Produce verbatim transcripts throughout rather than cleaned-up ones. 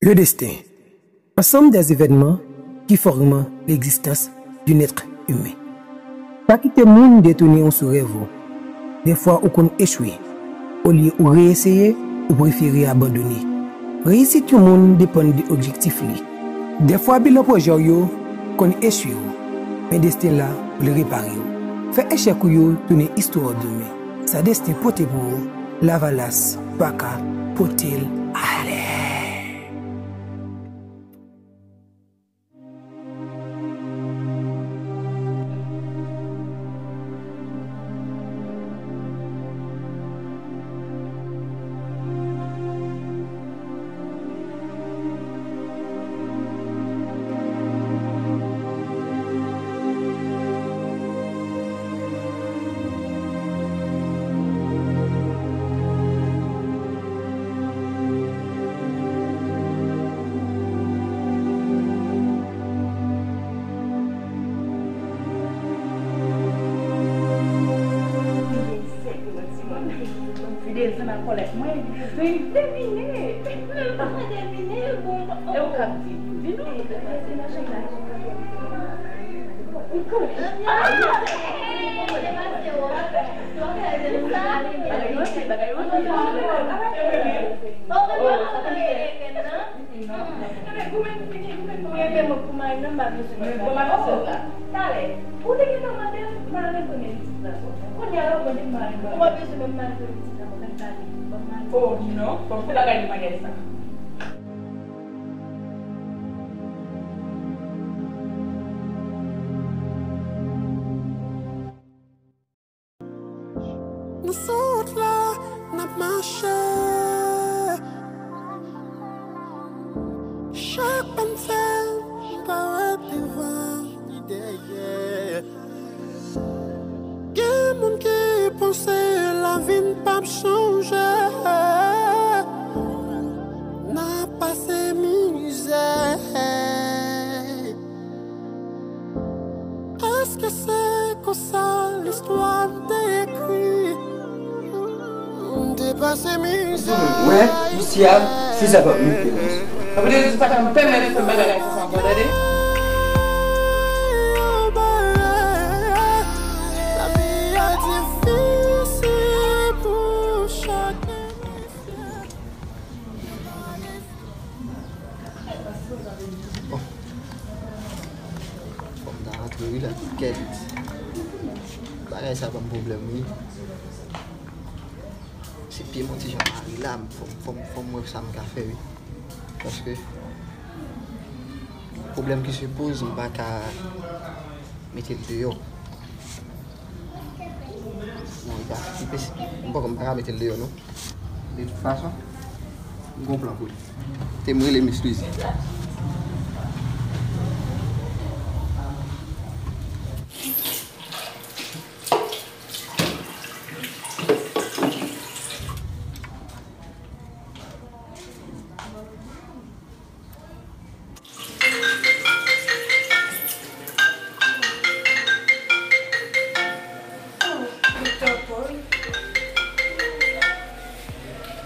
Le destin. Ensemble des événements qui forment l'existence d'un être humain. Pa kite moun detounen w sou rèv ou. Dèfwa ou konn echwe. Olye ou reyeseye, ou prefere abandone. Reyisit yon moun depann de objektif li. Dèfwa bilan pwojè w yo konn echwe w, men desten la pou l repare w. Fè echèk ou yo tounen istwa w demen. Sa desten pote pou ou, Lavalas pa ka pote l ale. Fidel, sa nan kòlèt mwen. Devine. Lè l pa ka devine, bon. E ou k ap di? Di non. Ou konnen. Bagay yo anpil, bagay yo anpil. Enben, goumen fini, goumen fini. Enben, mwen pou mari m nan, m pa bezwen. Bon, m ap di sa. Talè, ou te gentan mande m, m al reponn pitit la. Kounye a la, ou mande m, m al reponn. Ou pa bezwen menm m al reponn pitit la, mwen menm pale. Bon, m al. Oh, non, bon, fè bagay yo mannyè sa. Nou sot la, n ap mache. Chak pa n fè, n pa wè devan ni dèyè. Gen moun ki panse lavi n p ap chanje. N ap pase mizè. Èske se konsa listwa te ekri? M te pase mizè. Wè, isi a, si sa p ap mete nou. Sa vle di sa pa m pèmèt fè bagay la konsa ankò, tande? Lavi a difisil pou chak. Bon. Fò m ta rantre wi la, kèt. Bagay sa ban m pwoblèm wi. Se pye m yon ti jan mare la, fò m, fò m, fò m wè sa m ka fè wi. Paske pwoblèm ki se poze, m pa ka mete l deyò. Bon, li pa, li pesi-, m poko, m pa ka mete l deyò non. De tout fason, m gon plan pou li. Te m rele Miss Luizy. Doktè Paul.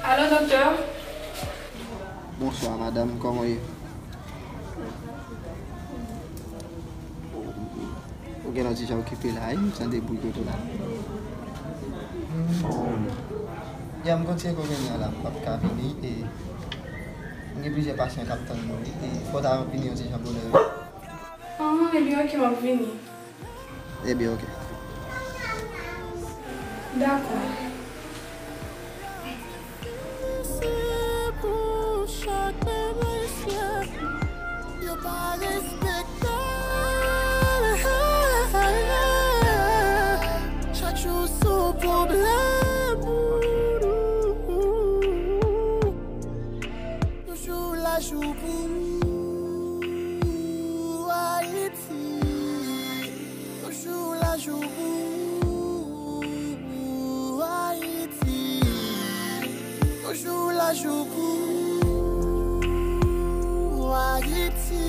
Alo, doktè? Bonswa, madanm. Kòman w ye? Ou gen yon ti jan okipe la, wi, m tande bri kote w la. Yè, m konn se kounye a la, m p ap ka vini, e m gen plizyè pasyan k ap tann mwen, wi, e fò w ta vini yon ti jan bonè, wi. Ah, ebyen, oke, m ap vini. Ebyen, oke. Dakò. Se pou chak mesye, yo pa respekte l. Chak jou se yon pwoblèm pou nou. Yon jou lajou pou Ayiti. Yon jou lajou pou Ayiti. Yon jou lajou pou Ayiti.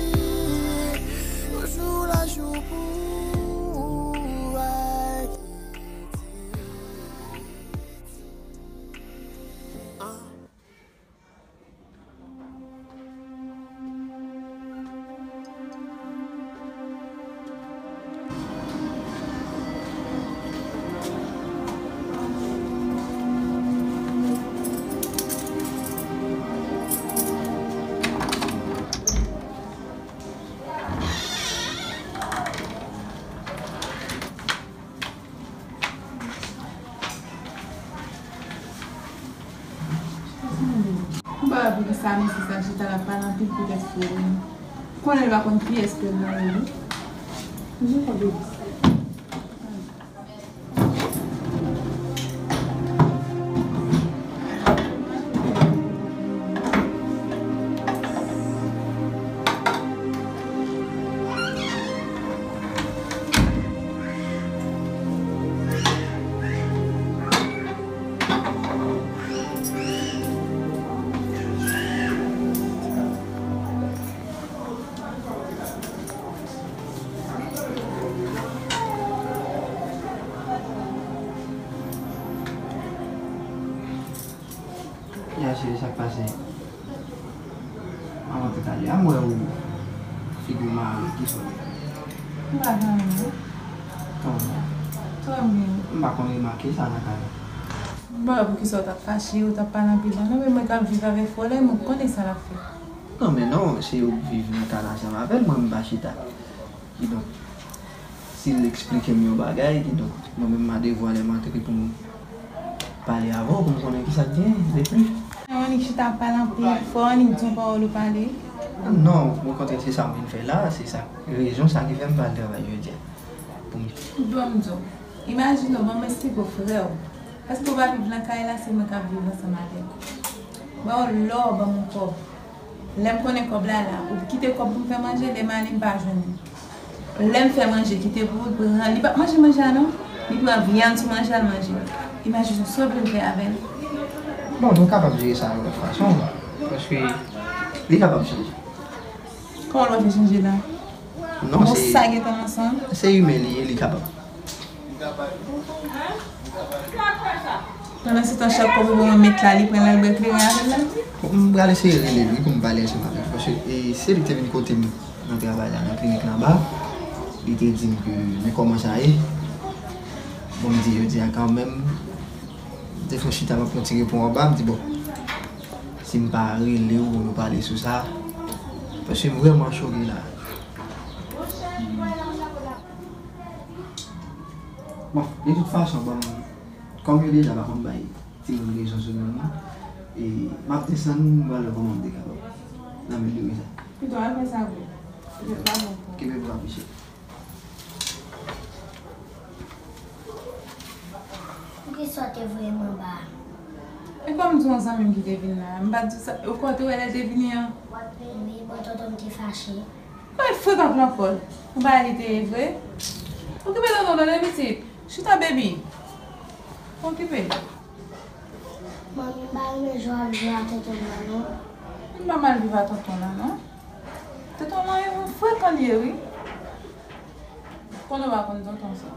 Yon jou lajou pou Ayiti. Ah. Poukisa mesye sa chita la pale anpil poutèt frè li? Konnen l pa konn kiyès frè l nan yo wi. Jan w ap di sa? Ya cheri, sa k pase? Manman te tande a, m wè ou figi w mare, kisa w te fè? M pa gen anyen non. Kòman? Twò byen. M pa konn remake sa nan kay la. M pa wè poukisa w t ap fache, w t ap pale anpil la non, men mwen k ap viv avèk frè w la, mwen konnen sa l ap fè. Non, men non, se ou k viv nan kay la ansanm avè l, mwen m pa chita. Kidonk, si l eksplike m yon bagay, kidonk, mwen menm m a devwa lè m antre pou m pale avè w, pou m konnen kisa k gen, de pli. Annik chita ap pale anpil, fò annik di yon pawòl ou pale. Non, okontrè, se sa m vin fè la, se sa, rezon sa ki fè m pa al travay jodi a. Pou m Bon, m di w, imajine w, ban m esplike w, frè w. Paske w pa viv nan kay la, se mwen k ap viv ansanm avèk ou. Ba w lò, ban m yon kòb. Lè m konnen kòb la la, ou kite kòb pou m fè manje, lè m ale m pa jwenn li. Lè m fè manje, kite pou li pran, li p ap manje manje a non. Li pran vyann sou manje a, l manje. Imajine w sa w vle m fè avè l. Bon, nou kapab jere sa yon lòt fason, paske li kapab chanje. Kòman l ap fè chanje la? Non, bon, se, sa gentan ansanm. Se imen li ye, li kapab. Pandan se tan, chak kòb ou ban mwen met la, li pran l al bwè kleren avè l la? Bon, m pral eseye rele l wi pou m pale ansanm avè l, paske, e, se li ki te vin kote m nan travay la, nan klinik la anba. Li te di m ke, men kòman sa ye? Bon, m di jodi a kanmenm, m te fè yon chita, m ap pran ti repo anba, m di, bon, si m pa rele w pou nou pale sou sa, paske m vrèman choke la. Bon, de tout fason, ban m, kòm yo deja pa konn bay timoun rezon sou moun nan, e m ap desann, m pral wè kòman m te kapab nan men diri sa. Pito al fè sa vre. Petèt pa bon pou ou. Kenbe bra, mesye. Poukisa w te voye m anba a? E kòm m di w, yon zanmi m ki te vin la, m pa t di w sa, ou kwè w te wè lè l te vini an? Wi, bon, tonton m te fache. Mwen frekan pran kòl. Ou pa li te ye vre? Okipe tonton tande pitit. Chita baby. Okipe. Manmi, m pa renmen jan w ap jwe a tonton m nan non. M pa mal viv a tonton la non. Tonton lan yon frekan li ye wi. Konnen w pa konn tonton sa.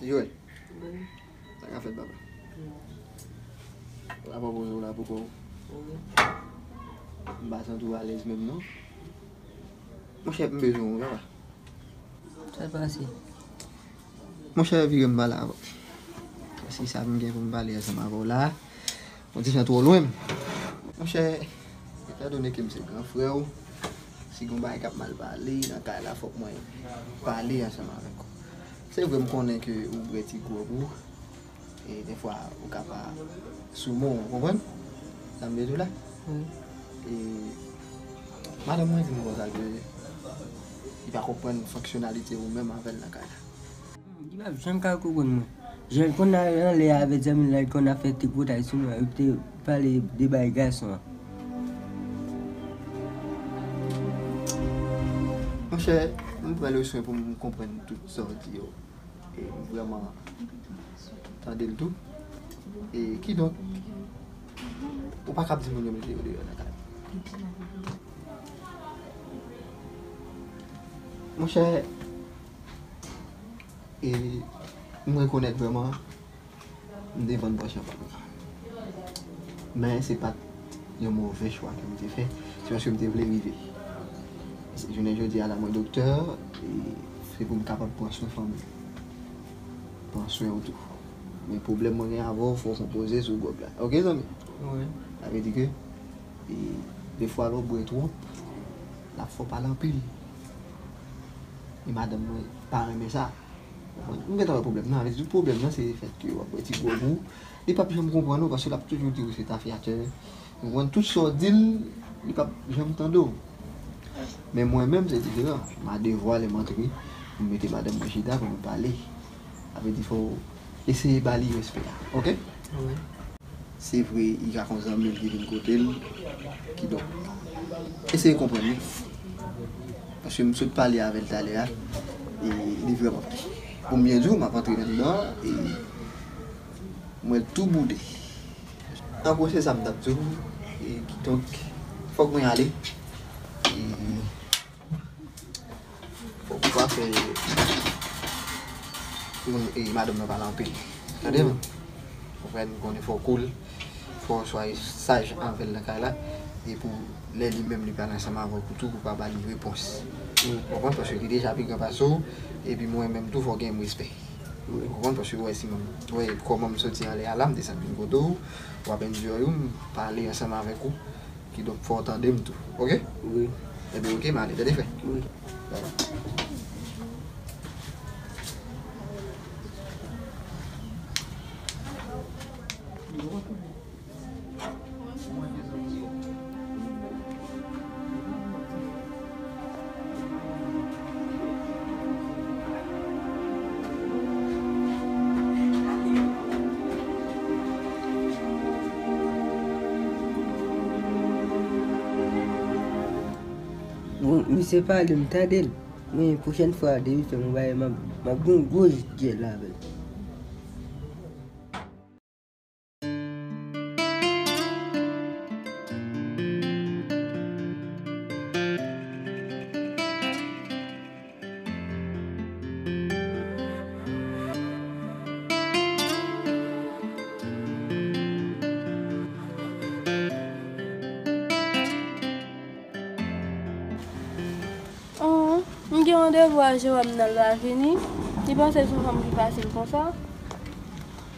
Joel. Sa ka fèt, papa? Papa poze w la poukò? M pa santi w alèz menm, non. Monchè, m bezwen w, papa. Sa pase? Monchè, vire m pale avè w. Paske sa m gen pou m pale ansanm avè w la, yon ti jan twò lwen m. Monchè, etandone ke m se gran frè w, si gen yon bagay k ap mal pale nan kay la, fòk mwen pale ansanm avèk ou. Se vre, m konnen ke ou bwè ti gwòg ou, e defwa ou ka pa sou mo, ou konprann sa m vle di w la? Wi. E madanm mwen di m konsa ke li pa konprann fonksyonalite ou menm avè l nan kay la. Li p ap janm ka konprann mwen. Jan l konn al anlè a avèk zanmi l la, li konn ap fè tripotay sou mwen, epi te pale de bay gason an. Monchè, m pran leswen pou m konprann tout sa w di yo. E m vrèman tande l tou. E kidonk, ou pa kab di moun yo mete yo deyò nan kay. Monchè, e m rekonèt vrèman, m te vann pòch an pa m. Men se pa t yon move chwa ke m te fè, se paske m te vle rive. Se jounen jodi a la, mwen doktè, e se pou m kapab pran swen fanmi m. Pran swen w tou. Men pwoblèm mwen gen avè w, fò w konpoze sou gwòg la. Oke, zanmi? Wi. Sa vle di ke, e, defwa lè w bwè twòp, l ap fè w pale anpil. E madanm mwen pa renmen sa. Konprann? M gentan wè pwoblèm nan. Vle di pwoblèm nan se fèt ke w ap bwè ti gwòg ou. Li p ap janm konprann ou paske l ap toujou di w se tafyatè. Ou konprann? Tout sa w di l, li p ap janm tande w. Men mwen menm, se diferan. M a devwa lè m antre, m mete madanm mwen chita pou nou pale. Sa vle di fò w eseye ba li respè a. Oke? Wi. Se vre, li ka gen yon zanmi l ki vin kote l. Kidonk, eseye konprann li. Paske m sot pale avè l talè a, e li vrèman. Pou m byen di w, m ap antre anndan, e m wè l tou boude. An gwo, se sa m t ap di w, e kidonk, fòk mwen ale. E Fòk ou pa fè moun, e, madanm nan pale anpil. Tande m? Ou konprann, m konnen fò w cool, fò w swa saj avè l nan kay la, e pou lè li menm li pale ansanm avè w pou tou, pou pa ba li repons. Ou konprann? Paske li deja pi gran pase w, epi mwen menm tou fò w gen respè. Ou konprann? Paske w wè si m, w wè kòman m soti anlè a la, m desann vin kote w, w ap enjoy ou, m pale ansanm avèk ou. Kidonk, fò w tande m tou, oke? Wi. Ebyen, oke, m ale, tande frè? Wi. Bye. Bon, misye pale, m tande l. Men pwochèn fwa, depi fè m yon bagay, m ap, m ap gen yon gwo dyèl avè l. Oh, m gen randevou a Jewòm nan, l pa vini. Li panse se yon fanm ki fasil konsa.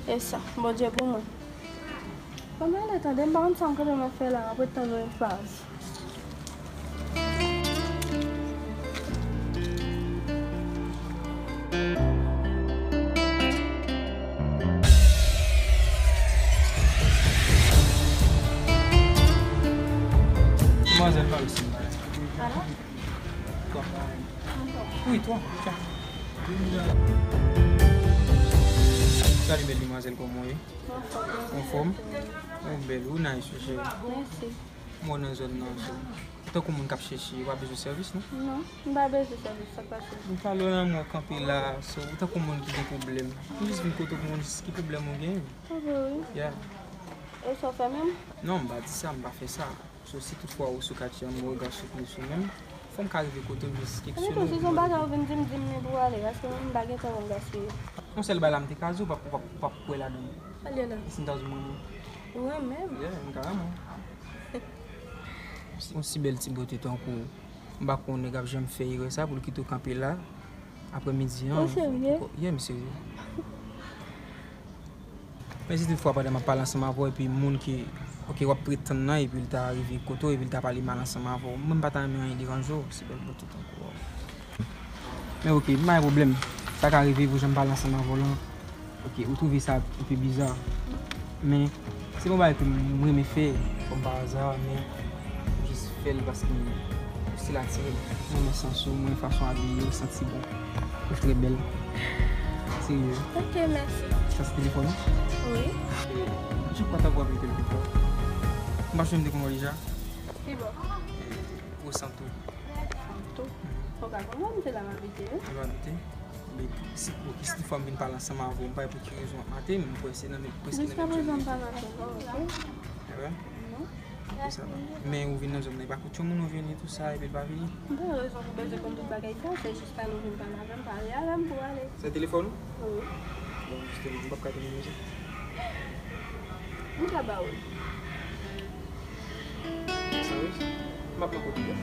E sa, Bondye pou mwen. Ban m ale tande, m pa konn sa m kanpe m ap fè la, m ap ret tann yon paz. Demwazèl, pa resi. Alò? Twa. Wi, twa. Tya. Salut, bèl demwazèl, kòman w ye? Anfòm. Anfòm? Ou bèl, ou nice, wi, cheri. Mèsi. M wè w nan zòn nan, so. Tankou moun k ap chèche, ou pa bezwen sèvis, non? Non, m pa bezwen sèvis, sa k pase? M pale w nan mwen kanpe la, so, ou tankou moun ki gen pwoblèm. M jis vin kote w pou m konn jis ki pwoblèm ou gen. Ok, wi. Yeah. E sa w fè menm? Non, m pa di sa, m pa fè sa. So, si toutfwa ou sou katye an, m wè w gen souplis ou menm, fò m ka rive kote w jis keksyonnen. Epi tou, si se yon bagay ou vin di m, di m li pou ale, paske mwen, m pa gen tan pou m gaspiye. Yon sèl bagay la, m te ka di w, w p ap, w p ap, w p ap kwè ladan l. Sa l ye la? E si m ta di w m renmen w? Ou renmen m? Yeah, m ka renmen w. Yon si bèl ti bote tankou w, m pa kwè yon nèg ap janm fè erè sa pou l kite w kanpe la aprè midi an. Ou serye? Yeah, m serye. Men si toutfwa pandan m ap pale ansanm avè w, epi moun ki, oke, w ap pretann nan, epi l ta rive kote w, epi l ta pale mal ansanm avè w, mwen m pa ta renmen anyen deranje w, se bèl bote tankou w. Men oke, m pa gen pwoblèm. Sa ka rive pou jan m pale ansanm avè w lan. Oke, ou twouve sa yon pe biza. Men, se pa yon bagay ke m renmen fè, kòm pa aza, men m jis fè l paske m stil atire m. M renmen sans ou, m renmen fason w abiye, ou santi bon. Ou trè bèl. Serye. Ok, mèsi. Sa se telefòn ou? Wi. E, chak fwa tankou w ap vin telefòn sa? M pa sonje m te konn wè w deja. Ki bò? E, Gwo Santo. Santo? Ou ka konn wè m se la m abite, wi. Ou abite? Men si, bon, si toutfwa m vin pale ansanm avè w, m pa wè pou ki rezon w ap mate m, m kwè se nan men, prèske nan menm zòn nou ye. Jiskaprezan m pa mate non, ok? E vre? Non. Ok, sa va. Men ou vin nan zòn nan, e pa kout yon moun ou vini tou sa, epi l pa vini? M pa gen rezon pou bezwen konn tout bagay sa, se jis pa nou vin pale avè m, pale avè m pou ale. Se telefòn ou? Wi. Bon, jisteman, m p ap ka tande mizik. M ka ba ou l. Sa wi? M ap nan kote a.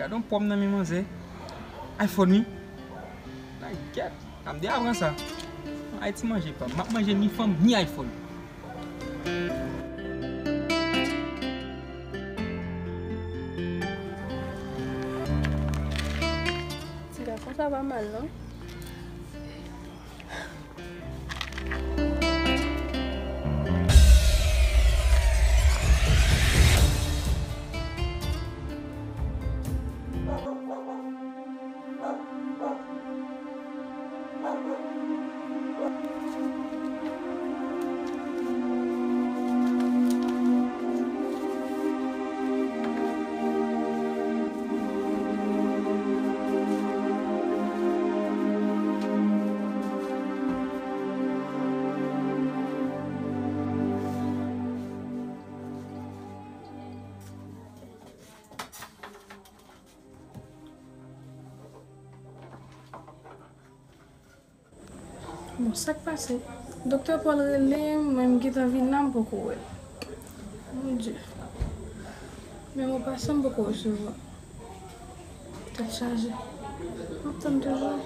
Gade yon pòm nan men manzè. iPhone, wi. Nan gèt. An m deja pran sa. Ayiti manje pa m. M ap manje ni fanm, ni iPhone. Ti gason, sa pa mal, non? Bon, sa k pase? Doktè Paul rele m, mwen m gentan vin la, m poko wè l. Mon Dieu. Men mo pase m poko resevwa. Tèt chaje. M ap tann toujou.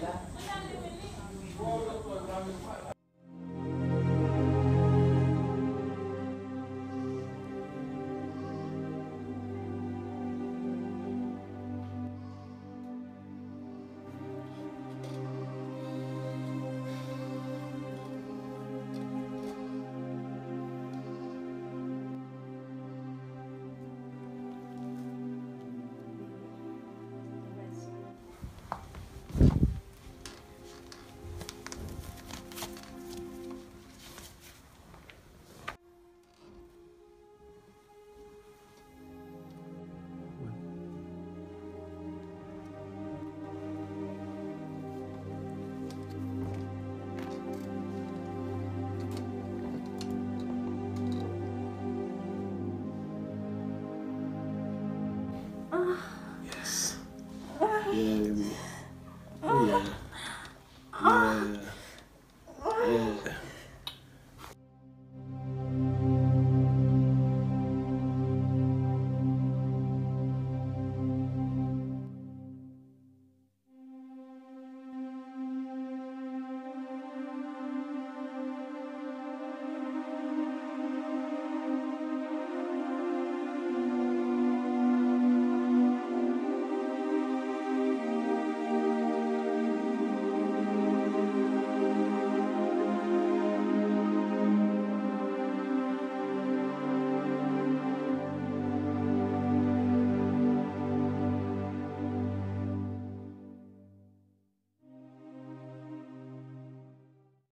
Yes. Yeah, baby. Yeah. Yeah. Yeah.